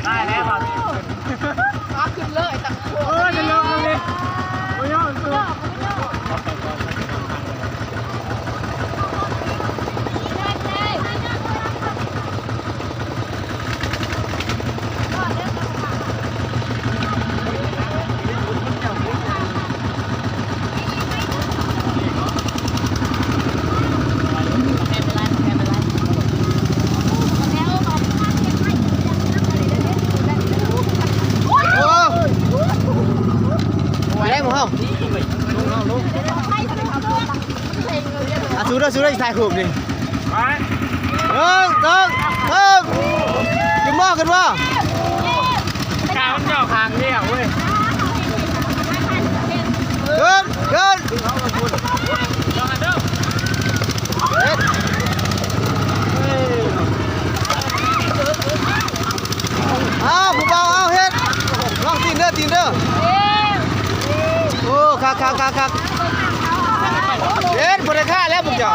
ໄດ້ແລ້ວ ອາ ຂຶ້ນເລີຍ ເອີ ຈະເລີຍ ບໍ່ຍອມ ບໍ່ຍອມ ບໍ່ຍອມ. ໄດ້ບໍ່ເຮົາ? ອ່ະ ສູ້ເດີ ສູ້ເດີ ຖ່າຍຮູບນີ້ ໄປ ໜຶ່ງ ສອງ ສາມ ຂຶ້ນມາ ຂຶ້ນມາ ກາວມັນຈອກຫາງດຽວເວີຍ ຂຶ້ນ ຂຶ້ນ ເຮັດ ເອົາ ຜູ້ບ່າວ ເອົາ ເຮັດ ລອງຕີນເດີ ຕີນເດີ ໂອ້ ຄັກໆໆໆ ເຮັດ ບໍ່ໄດ້ທ່າແລ້ວພວກເຈົ້າ.